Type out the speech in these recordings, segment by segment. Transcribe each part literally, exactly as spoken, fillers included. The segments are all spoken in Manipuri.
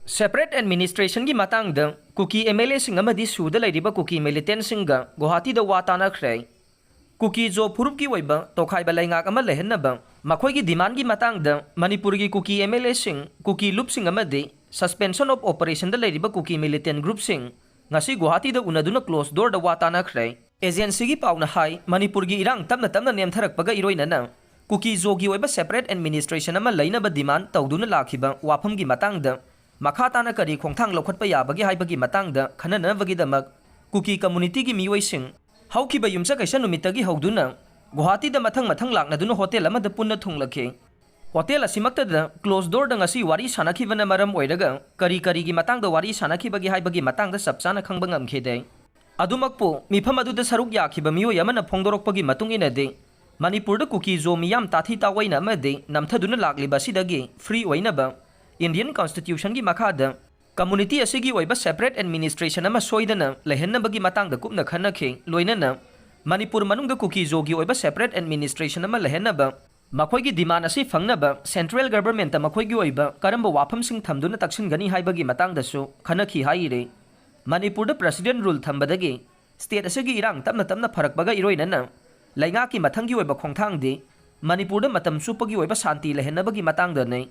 Separate administrationꯒꯤ ꯃꯇꯥꯡꯗ ꯀꯨꯀꯤ MLAꯁꯤꯡ ꯑꯃꯗꯤ ꯁꯨꯗ ꯂꯩꯔꯤꯕ ꯀꯨꯀꯤ militantꯁꯤꯡꯒ ꯒꯨꯋꯥꯍꯥꯇꯤꯗ ꯋꯥ ꯇꯥꯅꯈ꯭ꯔꯦ꯫ ꯀꯨꯀꯤ ꯖꯣ ꯐꯨꯔꯨꯞꯀꯤ ꯑꯣꯏꯕ ꯇꯣꯈꯥꯏꯕ ꯂꯩꯉꯥꯛ ꯑꯃ ꯂꯩꯍꯟꯅꯕ ꯃꯈꯣꯏꯒꯤ demandꯒꯤ ꯃꯇꯥꯡꯗ ꯃꯅꯤꯄꯨꯔꯒꯤ ꯀꯨꯀꯤ MLAꯁꯤꯡ, ꯀꯨꯀꯤ ꯂꯨꯞꯁꯤꯡ ꯑꯃꯗꯤ suspension of operationꯗ ꯂꯩꯔꯤꯕ ꯀꯨꯀꯤ militant groupꯁꯤꯡ ꯉꯁꯤ ꯒꯨꯋꯥꯍꯥꯇꯤꯗ ꯎꯅꯗꯨꯅ closed doorꯗ ꯋꯥ ꯇꯥꯅꯈ꯭ꯔꯦ꯫ Agencyꯒꯤ ꯄꯥꯎꯅ ꯍꯥꯏ, ꯃꯅꯤꯄꯨꯔꯒꯤ ꯏꯔꯥꯡ ꯇꯞꯅ ꯇꯞꯅ ꯅꯦꯝꯊꯔꯛꯄꯒ ꯏꯔꯣꯏꯅꯅ ꯀꯨꯀꯤ ꯖꯣꯒꯤ ꯑꯣꯏꯕ separate administration ꯑꯃ ꯂꯩꯅꯕ demand ꯇꯧꯗꯨꯅ ꯂꯥꯛꯈꯤꯕ ꯋꯥꯐꯝꯒꯤ ꯃꯇꯥꯡꯗ ꯃꯈꯥ ꯇꯥꯅ ꯀꯔꯤ ꯈꯣꯡꯊꯥꯡ ꯂꯧꯈꯠꯄ ꯌꯥꯕꯒꯦ ꯍꯥꯏꯕꯒꯤ ꯃꯇꯥꯡꯗ ꯈꯟꯅꯅꯕꯒꯤꯗꯃꯛ ꯀꯨꯀꯤ communityꯒꯤ ꯃꯤꯑꯣꯏꯁꯤꯡ ꯍꯧꯈꯤꯕ ꯌꯨꯝꯁꯀꯩꯁ ꯅꯨꯃꯤꯠꯇꯒꯤ ꯍꯧꯗꯨꯅ ꯒꯨꯋꯥꯍꯥꯇꯤꯗ ꯃꯊꯪ ꯃꯊꯪ ꯂꯥꯛꯅꯗꯨꯅ hotel ꯑꯃꯗ ꯄꯨꯟꯅ ꯊꯨꯡꯂꯈꯤ꯫ Hotel ꯑꯁꯤꯃꯛꯇꯗ closed doorꯗ ꯉꯁꯤ ꯋꯥꯔꯤ ꯁꯥꯅꯈꯤꯕꯅ ꯃꯔꯝ ꯑꯣꯏꯔꯒ ꯀꯔꯤ ꯀꯔꯤꯒꯤ ꯃꯇꯥꯡꯗ ꯋꯥꯔꯤ ꯁꯥꯅꯈꯤꯕꯒꯦ ꯍꯥꯏꯕꯒꯤ ꯃꯇꯥꯡꯗ ꯆꯞ ꯆꯥꯅ ꯈꯪꯕ ꯉꯝꯈꯤꯗꯦ꯫ ꯑꯗꯨꯃꯛꯄꯨ, ꯃꯤꯐꯝ ꯑꯗꯨꯗ ꯁꯔꯨꯛ ꯌꯥꯈꯤꯕ ꯃꯤꯑꯣꯏ ꯑꯃꯅ ꯐꯣꯡꯗꯣꯔꯛꯄꯒꯤ ꯃꯇꯨꯡ ꯏꯟꯅꯗꯤ, ꯃꯅꯤꯄꯨꯔꯗ ꯀꯨꯀꯤ ꯖꯣ ꯃꯤꯌꯥꯝ ꯇꯥꯊꯤ ꯇꯥꯑꯣꯏꯅ ꯑꯃꯗꯤ ꯅꯝꯊꯗꯨꯅ ꯂꯥꯛꯂꯤꯕ ꯑꯁꯤꯗꯒꯤ free ꯑꯣꯏꯅꯕ Indian Constitutionꯒꯤ ꯃꯈꯥꯗ community ꯑꯁꯤꯒꯤ ꯑꯣꯏꯕ separate administration ꯑꯃ ꯁꯣꯏꯗꯅ ꯂꯩꯍꯟꯅꯕꯒꯤ ꯃꯇꯥꯡꯗ ꯀꯨꯞꯅ ꯈꯟꯅꯈꯤ꯫ ꯂꯣꯏꯅꯅ ꯃꯅꯤꯄꯨꯔ ꯃꯅꯨꯡꯗ ꯀꯨꯀꯤ ꯖꯣꯒꯤ ꯑꯣꯏꯕ separate administration ꯑꯃ ꯂꯩꯍꯟꯅꯕ ꯃꯈꯣꯏꯒꯤ demand ꯑꯁꯤ ꯐꯪꯅꯕ central governmentꯇ ꯃꯈꯣꯏꯒꯤ ꯑꯣꯏꯕ ꯀꯔꯝꯕ ꯋꯥꯐꯝꯁꯤꯡ ꯊꯝꯗꯨꯅ ꯇꯛꯁꯤꯟꯒꯅꯤ ꯍꯥꯏꯕꯒꯤ ꯃꯇꯥꯡꯗꯁꯨ ꯈꯟꯅꯈꯤ ꯍꯥꯏꯔꯤ꯫ ꯃꯅꯤꯄꯨꯔꯗ president rule ꯊꯝꯕꯗꯒꯤ state ꯑꯁꯤꯒꯤ ꯏꯔꯥꯡ ꯇꯞꯅ ꯇꯞꯅ ꯐꯔꯛꯄꯒ ꯏꯔꯣꯏꯅꯅ ꯂꯩꯉꯥꯛꯀꯤ ꯃꯊꯪꯒꯤ ꯑꯣꯏꯕ ꯈꯣꯡꯊꯥꯡꯗꯤ ꯃꯅꯤꯄꯨꯔꯗ ꯃꯇꯝ ꯆꯨꯞꯄꯒꯤ ꯑꯣꯏꯕ ꯁꯥꯟꯇꯤ ꯂꯩꯍꯟꯅꯕꯒꯤ ꯃꯇꯥꯡꯗꯅꯤ꯫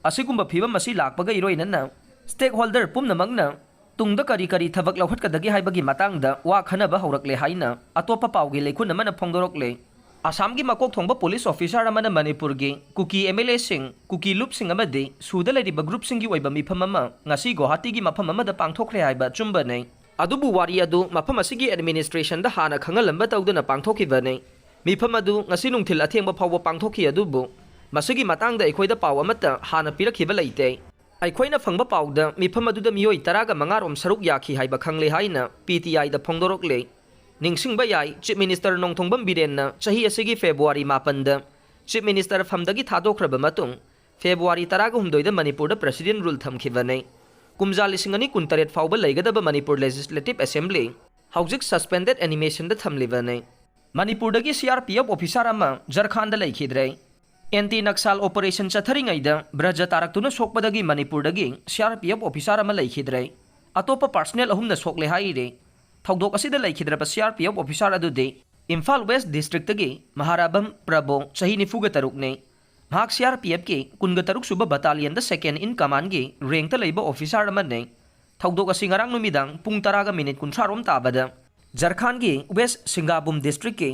ꯑꯁꯤꯒꯨꯝꯕ ꯐꯤꯕꯝ ꯑꯁꯤ ꯂꯥꯛꯄꯒ ꯏꯔꯣꯏꯅꯅ stakeholder ꯄꯨꯝꯅꯃꯛꯅ ꯇꯨꯡꯗ ꯀꯔꯤ ꯀꯔꯤ ꯊꯕꯛ ꯂꯧꯈꯠꯀꯗꯒꯦ ꯍꯥꯏꯕꯒꯤ ꯃꯇꯥꯡꯗ ꯋꯥ ꯈꯟꯅꯕ ꯍꯧꯔꯛꯂꯦ ꯍꯥꯏꯅ ꯑꯇꯣꯞꯄ ꯄꯥꯎꯒꯤ ꯂꯩꯈꯨꯟ ꯑꯃꯅ ꯐꯣꯡꯗꯣꯔꯛꯂꯦ꯫ ꯑꯁꯥꯝꯒꯤ ꯃꯀꯣꯛ ꯊꯣꯡꯕ police officer ꯑꯃꯅ ꯃꯅꯤꯄꯨꯔꯒꯤ ꯀꯨꯀꯤ MLAꯁꯤꯡ, ꯀꯨꯀꯤ ꯂꯨꯞꯁꯤꯡ ꯑꯃꯗꯤ ꯁꯨꯗ ꯂꯩꯔꯤꯕ groupꯁꯤꯡꯒꯤ ꯑꯣꯏꯕ ꯃꯤꯐꯝ ꯑꯃ ꯉꯁꯤ ꯒꯨꯋꯥꯍꯥꯇꯤꯒꯤ ꯃꯐꯝ ꯑꯃꯗ ꯄꯥꯡꯊꯣꯛꯈ꯭ꯔꯦ ꯍꯥꯏꯕ ꯑꯆꯨꯝꯕꯅꯤ꯫ ꯑꯗꯨꯕꯨ ꯋꯥꯔꯤ ꯑꯗꯨ ꯃꯐꯝ ꯑꯁꯤꯒꯤ administrationꯗ ꯍꯥꯟꯅ ꯈꯪꯍꯜꯂꯝꯕ ꯇꯧꯗꯅ ꯄꯥꯡꯊꯣꯛꯈꯤꯕꯅꯤ꯫ ꯃꯤꯐꯝ ꯑꯗꯨ ꯉꯁꯤ ꯅꯨꯡꯊꯤꯜ ꯑꯊꯦꯡꯕ ꯐꯥꯎꯕ ꯄꯥꯡꯊꯣꯛꯈꯤ, ꯑꯗꯨꯕꯨ ꯃꯁꯤꯒꯤ ꯃꯇꯥꯡꯗ ꯑꯩꯈꯣꯏꯗ ꯄꯥꯎ ꯑꯃꯠꯇ ꯍꯥꯟꯅ ꯄꯤꯔꯛꯈꯤꯕ ꯂꯩꯇꯦ꯫ ꯑꯩꯈꯣꯏꯅ ꯐꯪꯕ ꯄꯥꯎꯗ ꯃꯤꯐꯝ ꯑꯗꯨꯗ ꯃꯤꯑꯣꯏ ꯇꯔꯥꯒ ꯃꯉꯥ ꯔꯣꯝ ꯁꯔꯨꯛ ꯌꯥꯈꯤ ꯍꯥꯏꯕ ꯈꯪꯂꯦ ꯍꯥꯏꯅ PTIꯗ ꯐꯣꯡꯗꯣꯔꯛꯂꯦ꯫ ꯅꯤꯡꯁꯤꯡꯕ ꯌꯥꯏ, Chief Minister ꯅꯣꯡꯊꯣꯡꯕꯝ ꯕꯤꯔꯦꯟꯅ ꯆꯍꯤ ꯑꯁꯤꯒꯤ February ꯃꯥꯄꯟꯗ Chief Minister ꯐꯝꯗꯒꯤ ꯊꯥꯗꯣꯛꯈ꯭ꯔꯕ ꯃꯇꯨꯡ February ꯇꯔꯥꯒ ꯍꯨꯝꯗꯣꯏꯗ ꯃꯅꯤꯄꯨꯔꯗ president rule ꯊꯝꯈꯤꯕꯅꯤ꯫ ꯀꯨꯝꯖꯥ ꯂꯤꯁꯤꯡ ꯑꯅꯤ ꯀꯨꯟꯇꯔꯦꯠ ꯐꯥꯎꯕ ꯂꯩꯒꯗꯕ ꯃꯅꯤꯄꯨꯔ Legislative Assembly ꯍꯧꯖꯤꯛ suspended animationꯗ ꯊꯝꯂꯤꯕꯅꯤ꯫ ꯃꯅꯤꯄꯨꯔꯗꯒꯤ CRPF officer ꯑꯃ ꯖꯔꯈꯥꯟꯗ ꯂꯩꯈꯤꯗ꯭ꯔꯦ꯫ ꯑꯦꯟꯇꯤ ꯅꯛꯁꯥꯜ ꯑꯣꯄꯔꯦꯁꯟ ꯆꯠꯊꯔꯤꯉꯩꯗ ꯕ꯭ꯔꯖ ꯇꯥꯔꯛꯇꯨꯅ ꯁꯣꯛꯄꯗꯒꯤ ꯃꯅꯤꯄꯨꯔꯗꯒꯤ C R P F officer ꯑꯃ ꯂꯩꯈꯤꯗ꯭ꯔꯦ꯫ ꯑꯇꯣꯞꯄ ꯄꯥꯔꯁꯅꯦꯜ ꯑꯍꯨꯝꯅ ꯁꯣꯛꯂꯦ ꯍꯥꯏꯔꯤ꯫ ꯊꯧꯗꯣꯛ ꯑꯁꯤꯗ ꯂꯩꯈꯤꯗ꯭ꯔꯕ C R P F officer ꯑꯗꯨꯗꯤ ꯏꯝꯐꯥꯜ ꯋꯦꯁ ꯗꯤꯁꯇ꯭ꯔꯤꯛꯇꯒꯤ ꯃꯍꯥꯔꯥꯕꯝ ꯄ꯭ꯔꯕꯣ, ꯆꯍꯤ ꯅꯤꯐꯨꯒ ꯇꯔꯨꯛꯅꯤ꯫ ꯃꯍꯥꯛ ꯁꯤ ꯑꯥꯔ ꯄꯤ ꯑꯦꯐꯀꯤ ꯀꯨꯟꯒ ꯇꯔꯨꯛ ꯁꯨꯕ ꯕꯇꯥꯂꯤꯌꯟꯗ ꯁꯦꯀꯦꯟ ꯏꯟ ꯀꯃꯥꯟꯒꯤ ꯔꯦꯡꯛꯇ ꯂꯩꯕ ꯑꯣꯐꯤꯁꯥꯔ ꯑꯃꯅꯤ꯫ ꯊꯧꯗꯣꯛ ꯑꯁꯤ ꯉꯔꯥꯡ ꯅꯨꯃꯤꯗꯥꯡ ꯄꯨꯡ ꯇꯔꯥꯒ ꯃꯤꯅꯤꯠ ꯀꯨꯟꯊ꯭ꯔꯥ ꯔꯣꯝ ꯇꯥꯕꯗ ꯖꯔꯈꯥꯟꯒꯤ ꯋꯦꯁ ꯁꯤꯡꯒꯥꯕꯨꯝ ꯗꯤꯁꯇ꯭ꯔꯤꯛꯀꯤ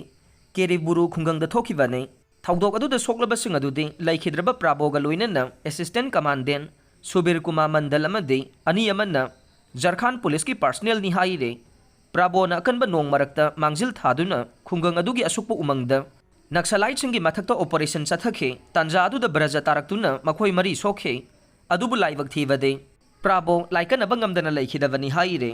ꯀꯦꯔꯤꯕꯨꯔꯨ ꯈꯨꯡꯒꯪꯗ ꯊꯣꯛꯈꯤꯕꯅꯤ꯫ ꯊꯧꯗꯣꯛ ꯑꯗꯨꯗ ꯁꯣꯛꯂꯕꯁꯤꯡ ꯑꯗꯨꯗꯤ ꯂꯩꯈꯤꯗ꯭ꯔꯕ ꯄ꯭ꯔꯥꯕꯣꯒ ꯂꯣꯏꯅꯅ ꯑꯦꯁꯤꯁꯇꯦꯟ ꯀꯃꯥꯟꯗꯦꯟ ꯁꯨꯕꯤꯔ ꯀꯨꯃꯥꯔ ꯃꯟꯗꯜ ꯑꯃꯗꯤ ꯑꯅꯤ ꯑꯃꯅ ꯖꯔꯈꯥꯟ ꯄꯨꯂꯤꯁꯀꯤ ꯄꯥꯔꯁꯅꯦꯜꯅꯤ ꯍꯥꯏꯔꯦ꯫ ꯄ꯭ꯔꯥꯕꯣꯅ ꯑꯀꯟꯕ ꯅꯣꯡ ꯃꯔꯛꯇ ꯃꯥꯡꯖꯤꯜ ꯊꯥꯗꯨꯅ ꯈꯨꯡꯒꯪ ꯑꯗꯨꯒꯤ ꯑꯁꯨꯛꯄ ꯎꯃꯪꯗ ꯅꯛꯁꯂꯥꯏꯠꯁꯤꯡꯒꯤ ꯃꯊꯛꯇ ꯑꯣꯄꯔꯦꯁꯟ ꯆꯠꯊꯈꯤ꯫ ꯇꯥꯟꯖꯥ ꯑꯗꯨꯗ ꯕ꯭ꯔꯖ ꯇꯥꯔꯛꯇꯨꯅ ꯃꯈꯣꯏ ꯃꯔꯤ ꯁꯣꯛꯈꯤ꯫ ꯑꯗꯨꯕꯨ ꯂꯥꯏꯕꯛ ꯊꯤꯕꯗꯤ ꯄ꯭ꯔꯥꯕꯣ ꯂꯥꯏꯀꯠꯅꯕ ꯉꯝꯗꯅ ꯂꯩꯈꯤꯗꯕꯅꯤ ꯍꯥꯏꯔꯦ꯫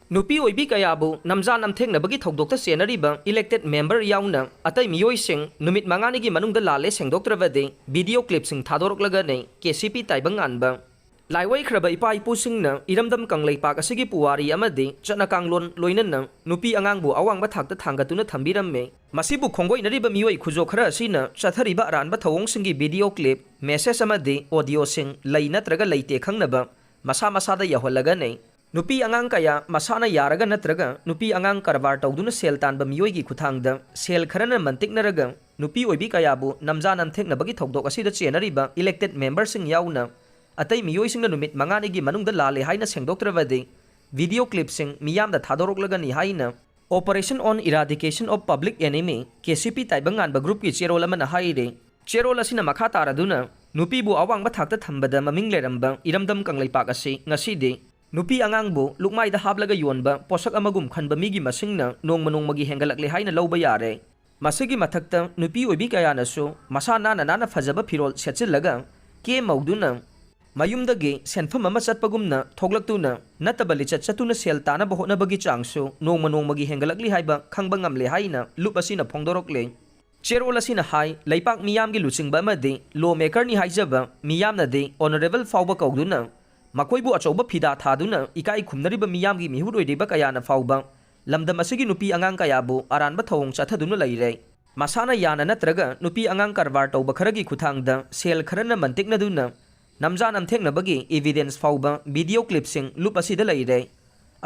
ꯅꯨꯄꯤ ꯑꯣꯏꯕꯤ ꯀꯌꯥꯕꯨ ꯅꯝꯖꯥ ꯅꯝꯊꯦꯛꯅꯕꯒꯤ ꯊꯧꯗꯣꯛꯇ ꯆꯦꯟꯅꯔꯤꯕ ꯏꯂꯦꯛꯇꯦꯗ ꯃꯦꯝꯕꯔ ꯌꯥꯎꯅ ꯑꯇꯩ ꯃꯤꯑꯣꯏꯁꯤꯡ ꯅꯨꯃꯤꯠ ꯃꯉꯥꯅꯤꯒꯤ ꯃꯅꯨꯡꯗ ꯂꯥꯜꯂꯦ ꯁꯦꯡꯗꯣꯛꯇ꯭ꯔꯕꯗꯤ ꯚꯤꯗꯤꯑꯣ ꯀ꯭ꯂꯤꯞꯁꯤꯡ ꯊꯥꯗꯣꯔꯛꯂꯒꯅꯤ ꯀꯦ ꯁꯤ ꯄꯤ ꯇꯥꯏꯕꯪꯉꯥꯟꯕ꯫ ꯂꯥꯏꯋꯥꯏꯈ꯭ꯔꯕ ꯏꯄꯥ ꯏꯄꯨꯁꯤꯡꯅ ꯏꯔꯝꯗꯝ ꯀꯪꯂꯩꯄꯥꯛ ꯑꯁꯤꯒꯤ ꯄꯨꯋꯥꯔꯤ ꯑꯃꯗꯤ ꯆꯠꯅ ꯀꯥꯡꯂꯣꯟ ꯂꯣꯏꯅꯅ ꯅꯨꯄꯤ ꯑꯉꯥꯡꯕꯨ ꯑꯋꯥꯡꯕ ꯊꯥꯛꯇ ꯊꯥꯡꯒꯠꯇꯨꯅ ꯊꯝꯕꯤꯔꯝꯃꯤ꯫ ꯃꯁꯤꯕꯨ ꯈꯣꯡꯒꯣꯏꯅꯔꯤꯕ ꯃꯤꯑꯣꯏ ꯈꯨꯖꯣ ꯈꯔ ꯑꯁꯤꯅ ꯆꯠꯊꯔꯤꯕ ꯑꯔꯥꯟꯕ ꯊꯧꯑꯣꯡꯁꯤꯡꯒꯤ ꯚꯤꯗꯤꯑꯣ ꯀ꯭ꯂꯤꯞ, ꯃꯦꯁꯦꯖ ꯑꯃꯗꯤ ꯑꯣꯗꯤꯑꯣꯁꯤꯡ ꯂꯩ ꯅꯠꯇ꯭ꯔꯒ ꯂꯩꯇꯦ ꯈꯪꯅꯕ ꯃꯁꯥ ꯃꯁꯥꯗ ꯌꯧꯍꯜꯂꯒꯅꯤ꯫ ꯅꯨꯄꯤ ꯑꯉꯥꯡ ꯀꯌꯥ ꯃꯁꯥꯅ ꯌꯥꯔꯒ ꯅꯠꯇ꯭ꯔꯒ ꯅꯨꯄꯤ ꯑꯉꯥꯡ ꯀꯔꯕꯥꯔ ꯇꯧꯗꯨꯅ ꯁꯦꯜ ꯇꯥꯟꯕ ꯃꯤꯑꯣꯏꯒꯤ ꯈꯨꯠꯊꯥꯡꯗ ꯁꯦꯜ ꯈꯔꯅ ꯃꯟꯇꯤꯛꯅꯔꯒ ꯅꯨꯄꯤ ꯑꯣꯏꯕꯤ ꯀꯌꯥꯕꯨ ꯅꯝꯖꯥ ꯅꯝꯊꯦꯛꯅꯕꯒꯤ ꯊꯧꯗꯣꯛ ꯑꯁꯤꯗ ꯆꯦꯟꯅꯔꯤꯕ ꯏꯂꯦꯛꯇꯦꯗ ꯃꯦꯝꯕꯔꯁꯤꯡ ꯌꯥꯎꯅ ꯑꯇꯩ ꯃꯤꯑꯣꯏꯁꯤꯡꯅ ꯅꯨꯃꯤꯠ ꯃꯉꯥꯅꯤꯒꯤ ꯃꯅꯨꯡꯗ ꯂꯥꯜꯂꯦ ꯍꯥꯏꯅ ꯁꯦꯡꯗꯣꯛꯇ꯭ꯔꯕꯗꯤ ꯚꯤꯗꯤꯑꯣ ꯀ꯭ꯂꯤꯞꯁꯤꯡ ꯃꯤꯌꯥꯝꯗ ꯊꯥꯗꯣꯔꯛꯂꯒꯅꯤ ꯍꯥꯏꯅ Operation on Eradication of Public Enemy, K C ꯄꯤ ꯇꯥꯏꯕꯪꯉꯥꯟꯕ ꯒ꯭ꯔꯨꯞꯀꯤ ꯆꯦꯔꯣꯜ ꯑꯃꯅ ꯍꯥꯏꯔꯤ꯫ ꯆꯦꯔꯣꯜ ꯑꯁꯤꯅ ꯃꯈꯥ ꯇꯥꯔꯗꯨꯅ ꯅꯨꯄꯤꯕꯨ ꯑꯋꯥꯡꯕ ꯊꯥꯛꯇ ꯊꯝꯕꯗ ꯃꯃꯤꯡ ꯂꯩꯔꯝꯕ ꯏꯔꯝꯗꯝ ꯀꯪꯂꯩꯄꯥꯛ ꯑꯁꯤ ꯉꯁꯤꯗꯤ ꯅꯨꯄꯤ ꯑꯉꯥꯡꯕꯨ ꯂꯨꯛꯃꯥꯏꯗ ꯍꯥꯞꯂꯒ ꯌꯣꯟꯕ ꯄꯣꯠꯁꯛ ꯑꯃꯒꯨꯝ ꯈꯟꯕ ꯃꯤꯒꯤ ꯃꯁꯤꯡꯅ ꯅꯣꯡꯃ ꯅꯣꯡꯃꯒꯤ ꯍꯦꯟꯒꯠꯂꯛꯂꯦ ꯍꯥꯏꯅ ꯂꯧꯕ ꯌꯥꯔꯦ꯫ ꯃꯁꯤꯒꯤ ꯃꯊꯛꯇ ꯅꯨꯄꯤ ꯑꯣꯏꯕꯤ ꯀꯌꯥꯅꯁꯨ ꯃꯁꯥ ꯅꯥꯟꯅ ꯅꯥꯟꯅ ꯐꯖꯕ ꯐꯤꯔꯣꯜ ꯁꯦꯠꯆꯤꯜꯂꯒ ꯀꯦ ꯃꯧꯗꯨꯅ ꯃꯌꯨꯝꯗꯒꯤ ꯁꯦꯟꯐꯝ ꯑꯃ ꯆꯠꯄꯒꯨꯝꯅ ꯊꯣꯛꯂꯛꯇꯨꯅ ꯅꯠꯇꯕ ꯂꯤꯆꯠ ꯆꯠꯇꯨꯅ ꯁꯦꯜ ꯇꯥꯅꯕ ꯍꯣꯠꯅꯕꯒꯤ ꯆꯥꯡꯁꯨ ꯅꯣꯡꯃ ꯅꯣꯡꯃꯒꯤ ꯍꯦꯟꯒꯠꯂꯛꯂꯤ ꯍꯥꯏꯕ ꯈꯪꯕ ꯉꯝꯂꯦ ꯍꯥꯏꯅ ꯂꯨꯞ ꯑꯁꯤꯅ ꯐꯣꯡꯗꯣꯔꯛꯂꯦ꯫ ꯆꯦꯔꯣꯜ ꯑꯁꯤꯅ ꯍꯥꯏ, ꯂꯩꯄꯥꯛ ꯃꯤꯌꯥꯝꯒꯤ ꯂꯨꯆꯤꯡꯕ ꯑꯃꯗꯤ ꯂꯣ ꯃꯦꯀꯔꯅꯤ ꯍꯥꯏꯖꯕ ꯃꯤꯌꯥꯝꯅꯗꯤ ꯑꯣꯅꯔꯦꯕꯜ ꯐꯥꯎꯕ ꯀꯧꯗꯨꯅ ꯃꯈꯣꯏꯕꯨ ꯑꯆꯧꯕ ꯐꯤꯗꯥ ꯊꯥꯗꯨꯅ ꯏꯀꯥꯏ ꯈꯨꯝꯅꯔꯤꯕ ꯃꯤꯌꯥꯝꯒꯤ ꯃꯤꯍꯨꯠ ꯑꯣꯏꯔꯤꯕ ꯀꯌꯥꯅ ꯐꯥꯎꯕ ꯂꯝꯗꯝ ꯑꯁꯤꯒꯤ ꯅꯨꯄꯤ ꯑꯉꯥꯡ ꯀꯌꯥꯕꯨ ꯑꯔꯥꯟꯕ ꯊꯧꯑꯣꯡ ꯆꯠꯊꯗꯨꯅ ꯂꯩꯔꯦ꯫ ꯃꯁꯥꯅ ꯌꯥꯅ ꯅꯠꯇ꯭ꯔꯒ ꯅꯨꯄꯤ ꯑꯉꯥꯡ ꯀꯔꯕꯥꯔ ꯇꯧꯕ ꯈꯔꯒꯤ ꯈꯨꯠꯊꯥꯡꯗ ꯁꯦꯜ ꯈꯔꯅ ꯃꯟꯇꯤꯛꯅꯗꯨꯅ ꯅꯝꯖꯥ ꯅꯝꯊꯦꯛꯅꯕꯒꯤ evidence ꯐꯥꯎꯕ video clipꯁꯤꯡ ꯂꯨꯞ ꯑꯁꯤꯗ ꯂꯩꯔꯦ꯫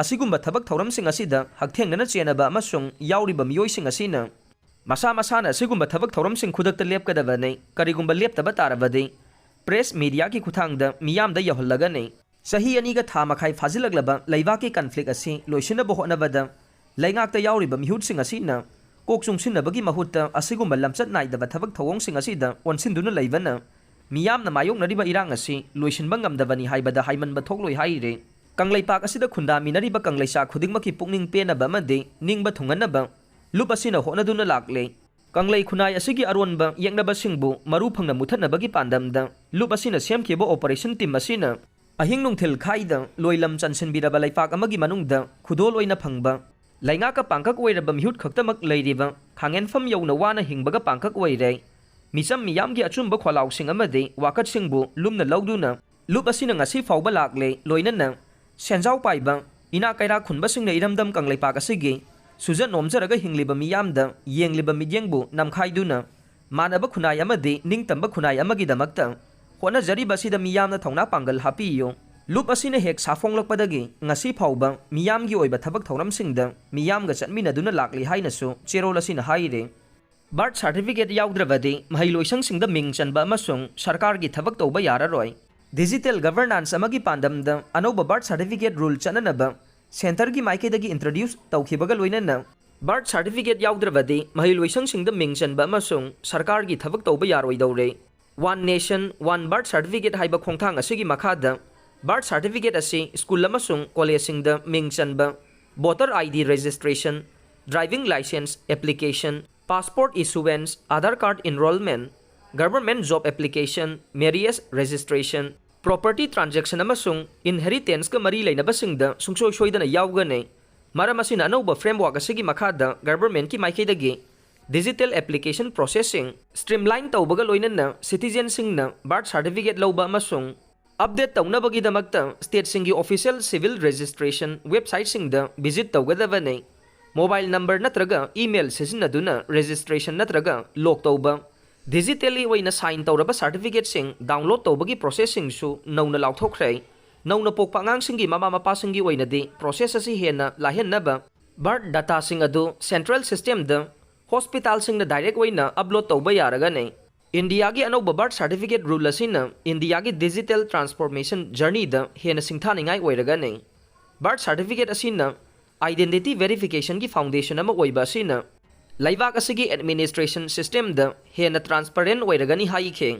ꯑꯁꯤꯒꯨꯝꯕ ꯊꯕꯛ ꯊꯧꯔꯝꯁꯤꯡ ꯑꯁꯤꯗ ꯍꯛꯊꯦꯡꯅꯅ ꯆꯦꯟꯅꯕ ꯑꯃꯁꯨꯡ ꯌꯥꯎꯔꯤꯕ ꯃꯤꯑꯣꯏꯁꯤꯡ ꯑꯁꯤꯅ ꯃꯁꯥ ꯃꯁꯥꯅ ꯑꯁꯤꯒꯨꯝꯕ ꯊꯕꯛ ꯊꯧꯔꯝꯁꯤꯡ ꯈꯨꯗꯛꯇ ꯂꯦꯞꯀꯗꯕꯅꯤ꯫ ꯀꯔꯤꯒꯨꯝꯕ ꯂꯦꯞꯇꯕ ꯇꯥꯔꯕꯗꯤ press mediaꯒꯤ ꯈꯨꯠꯊꯥꯡꯗ ꯃꯤꯌꯥꯝꯗ ꯌꯧꯍꯜꯂꯒꯅꯤ꯫ ꯆꯍꯤ ꯑꯅꯤꯒ ꯊꯥ ꯃꯈꯥꯏ ꯐꯥꯖꯤꯜꯂꯛꯂꯕ ꯂꯩꯕꯥꯛꯀꯤ conflict ꯑꯁꯤ ꯂꯣꯏꯁꯤꯟꯅꯕ ꯍꯣꯠꯅꯕꯗ ꯂꯩꯉꯥꯛꯇ ꯌꯥꯎꯔꯤꯕ ꯃꯤꯍꯨꯠꯁꯤꯡ ꯑꯁꯤꯅ ꯀꯣꯛ ꯆꯨꯡꯁꯤꯟꯅꯕꯒꯤ ꯃꯍꯨꯠꯇ ꯑꯁꯤꯒꯨꯝꯕ ꯂꯝꯆꯠ ꯅꯥꯏꯗꯕ ꯊꯕꯛ ꯊꯧꯑꯣꯡꯁꯤꯡ ꯑꯁꯤꯗ ꯑꯣꯟꯁꯤꯟꯗꯨꯅ ꯂꯩꯕꯅ ꯃꯤꯌꯥꯝꯅ ꯃꯥꯌꯣꯛꯅꯔꯤꯕ ꯏꯔꯥꯡ ꯑꯁꯤ ꯂꯣꯏꯁꯤꯟꯕ ꯉꯝꯗꯕꯅꯤ ꯍꯥꯏꯕꯗ ꯍꯥꯏꯃꯟꯕ ꯊꯣꯛꯂꯣꯏ ꯍꯥꯏꯔꯤ꯫ ꯀꯪꯂꯩꯄꯥꯛ ꯑꯁꯤꯗ ꯈꯨꯟꯗꯥꯃꯤꯟꯅꯔꯤꯕ ꯀꯪꯂꯩꯆꯥ ꯈꯨꯗꯤꯡꯃꯛꯀꯤ ꯄꯨꯛꯅꯤꯡ ꯄꯦꯟꯅꯕ ꯑꯃꯗꯤ ꯅꯤꯡꯕ ꯊꯨꯡꯍꯟꯅꯕ ꯂꯨꯞ ꯑꯁꯤꯅ ꯍꯣꯠꯅꯗꯨꯅ ꯂꯥꯛꯂꯦ꯫ ꯀꯪꯂꯩ ꯈꯨꯟꯅꯥꯏ ꯑꯁꯤꯒꯤ ꯑꯔꯣꯟꯕ ꯌꯦꯛꯅꯕꯁꯤꯡꯕꯨ ꯃꯔꯨ ꯐꯪꯅ ꯃꯨꯊꯠꯅꯕꯒꯤ ꯄꯥꯟꯗꯝꯗ ꯂꯨꯞ ꯑꯁꯤꯅ ꯁꯦꯝꯈꯤꯕ operation team ꯑꯁꯤꯅ ꯑꯍꯤꯡ ꯅꯨꯡꯊꯤꯜ ꯈꯥꯏꯗ ꯂꯣꯏꯂꯝ ꯆꯟꯁꯤꯟꯕꯤꯔꯕ ꯂꯩꯄꯥꯛ ꯑꯃꯒꯤ ꯃꯅꯨꯡꯗ ꯈꯨꯗꯣꯜ ꯑꯣꯏꯅ ꯐꯪꯕ ꯂꯩꯉꯥꯛꯀ ꯄꯥꯡꯀꯛ ꯑꯣꯏꯔꯕ ꯃꯤꯍꯨꯠ ꯈꯛꯇꯃꯛ ꯂꯩꯔꯤꯕ ꯈꯥꯡꯉꯦꯟꯐꯝ ꯌꯧꯅ ꯋꯥꯅ ꯍꯤꯡꯕꯒ ꯄꯥꯡꯀꯛ ꯑꯣꯏꯔꯦ꯫ ꯃꯤꯆꯝ ꯃꯤꯌꯥꯝꯒꯤ ꯑꯆꯨꯝꯕ ꯈꯣꯜꯂꯥꯎꯁꯤꯡ ꯑꯃꯗꯤ ꯋꯥꯀꯠꯁꯤꯡꯕꯨ ꯂꯨꯝꯅ ꯂꯧꯗꯨꯅ ꯂꯨꯞ ꯑꯁꯤꯅ ꯉꯁꯤ ꯐꯥꯎꯕ ꯂꯥꯛꯂꯦ꯫ ꯂꯣꯏꯅꯅ ꯁꯦꯟꯖꯥꯎ ꯄꯥꯏꯕ ꯏꯅꯥ ꯀꯩꯔꯥꯛ ꯈꯨꯟꯕꯁꯤꯡꯅ ꯏꯔꯝꯗꯝ ꯀꯪꯂꯩꯄꯥꯛ ꯑꯁꯤꯒꯤ ꯁꯨꯖ ꯅꯣꯝꯖꯔꯒ ꯍꯤꯡꯂꯤꯕ ꯃꯤꯌꯥꯝꯗ ꯌꯦꯡꯂꯤꯕ ꯃꯤꯠꯌꯦꯡꯕꯨ ꯅꯝꯈꯥꯏꯗꯨꯅ ꯃꯥꯟꯅꯕ ꯈꯨꯟꯅꯥꯏ ꯑꯃꯗꯤ ꯅꯤꯡꯇꯝꯕ ꯈꯨꯟꯅꯥꯏ ꯑꯃꯒꯤꯗꯃꯛꯇ ꯍꯣꯠꯅꯖꯔꯤꯕ ꯑꯁꯤꯗ ꯃꯤꯌꯥꯝꯅ ꯊꯧꯅꯥ ꯄꯥꯡꯒꯜ ꯍꯥꯞꯄꯤꯌꯨ꯫ ꯂꯨꯞ ꯑꯁꯤꯅ ꯍꯦꯛ ꯁꯥꯐꯣꯡꯂꯛꯄꯗꯒꯤ ꯉꯁꯤ ꯐꯥꯎꯕ ꯃꯤꯌꯥꯝꯒꯤ ꯑꯣꯏꯕ ꯊꯕꯛ ꯊꯧꯔꯝꯁꯤꯡꯗ ꯃꯤꯌꯥꯝꯒ ꯆꯠꯃꯤꯟꯅꯗꯨꯅ ꯂꯥꯛꯂꯤ ꯍꯥꯏꯅꯁꯨ ꯆꯦꯔꯣꯜ ꯑꯁꯤꯅ ꯍꯥꯏꯔꯤ꯫ Birth certificate ꯌꯥꯎꯗ꯭ꯔꯕꯗꯤ ꯃꯍꯩꯂꯣꯏꯁꯪꯁꯤꯡꯗ ꯃꯤꯡ ꯆꯟꯕ ꯑꯃꯁꯨꯡ ꯁꯔꯀꯥꯔꯒꯤ ꯊꯕꯛ ꯇꯧꯕ ꯌꯥꯔꯔꯣꯏ꯫ Digital governance ꯑꯃꯒꯤ ꯄꯥꯟꯗꯝꯗ ꯑꯅꯧꯕ birth certificate rule ꯆꯠꯅꯅꯕ centreꯒꯤ ꯃꯥꯏꯀꯩꯗꯒꯤ introduce ꯇꯧꯈꯤꯕꯒ ꯂꯣꯏꯅꯅ birth certificate ꯌꯥꯎꯗ꯭ꯔꯕꯗꯤ ꯃꯍꯩꯂꯣꯏꯁꯪꯁꯤꯡꯗ ꯃꯤꯡ ꯆꯟꯕ ꯑꯃꯁꯨꯡ ꯁꯔꯀꯥꯔꯒꯤ ꯊꯕꯛ ꯇꯧꯕ ꯌꯥꯔꯣꯏꯗꯧꯔꯦ꯫ One Nation, One Birth Certificate ꯍꯥꯏꯕ ꯈꯣꯡꯊꯥꯡ ꯑꯁꯤꯒꯤ ꯃꯈꯥꯗ birth certificate ꯑꯁꯤ ꯁ꯭ꯀꯨꯜ ꯑꯃꯁꯨꯡ ꯀꯣꯂꯦꯖꯁꯤꯡꯗ ꯃꯤꯡ ꯆꯟꯕ, voter ID registration, driving licence application, passport issuance, Aadhaar card enrollment, government job application, marriage registration, property transaction ꯑꯃꯁꯨꯡ inheritanceꯀ ꯃꯔꯤ ꯂꯩꯅꯕꯁꯤꯡꯗ ꯁꯨꯡꯁꯣꯏ ꯁꯣꯏꯗꯅ ꯌꯥꯎꯒꯅꯤ꯫ ꯃꯔꯝ ꯑꯁꯤꯅ ꯑꯅꯧꯕ framework ꯑꯁꯤꯒꯤ ꯃꯈꯥꯗ governmentꯀꯤ ꯃꯥꯏꯀꯩꯗꯒꯤ digital application processꯁꯤꯡ streamline ꯇꯧꯕꯒ ꯂꯣꯏꯅꯅ citizenꯁꯤꯡꯅ birth certificate ꯂꯧꯕ ꯑꯃꯁꯨꯡ update ꯇꯧꯅꯕꯒꯤꯗꯃꯛꯇ stateꯁꯤꯡꯒꯤ official civil registration websiteꯁꯤꯡꯗ visit ꯇꯧꯒꯗꯕꯅꯤ꯫ mobile number ꯅꯠꯇ꯭ꯔꯒ email ꯁꯤꯖꯤꯟꯅꯗꯨꯅ registration ꯅꯠꯇ꯭ꯔꯒ lock ꯇꯧꯕ, digitally ꯑꯣꯏꯅ sign ꯇꯧꯔꯕ certificate ꯁꯤꯡ download ꯇꯧꯕꯒꯤ process ꯁꯤꯡꯁꯨ ꯅꯧꯅ ꯂꯥꯎꯊꯣꯛꯈ꯭ꯔꯦ꯫ ꯅꯧꯅ ꯄꯣꯛꯄ ꯑꯉꯥꯡꯁꯤꯡꯒꯤ ꯃꯃꯥ ꯃꯄꯥꯁꯤꯡꯒꯤ ꯑꯣꯏꯅꯗꯤ process ꯑꯁꯤ ꯍꯦꯟꯅ ꯂꯥꯏꯍꯟꯅꯕ birth data ꯁꯤꯡ ꯑꯗꯨ central system ꯗ hospital ꯁꯤꯡꯅ direct ꯑꯣꯏꯅ upload ꯇꯧꯕ ꯌꯥꯔꯒꯅꯤ꯫ ꯏꯟꯗꯤꯌꯥꯒꯤ ꯑꯅꯧꯕ birth certificate rule ꯑꯁꯤꯅ ꯏꯟꯗꯤꯌꯥꯒꯤ digital transformation journey ꯗ ꯍꯦꯟꯅ ꯁꯤꯡꯊꯥꯅꯤꯡꯉꯥꯏ ꯑꯣꯏꯔꯒꯅꯤ꯫ Birth certificate ꯑꯁꯤꯅ identity verification ꯒꯤ foundation ꯑꯃ ꯑꯣꯏꯕ ꯑꯁꯤꯅ ꯂꯩꯕꯥꯛ ꯑꯁꯤꯒꯤ administration system ꯗ ꯍꯦꯟꯅ transparent ꯑꯣꯏꯔꯒꯅꯤ ꯍꯥꯏꯈꯤ꯫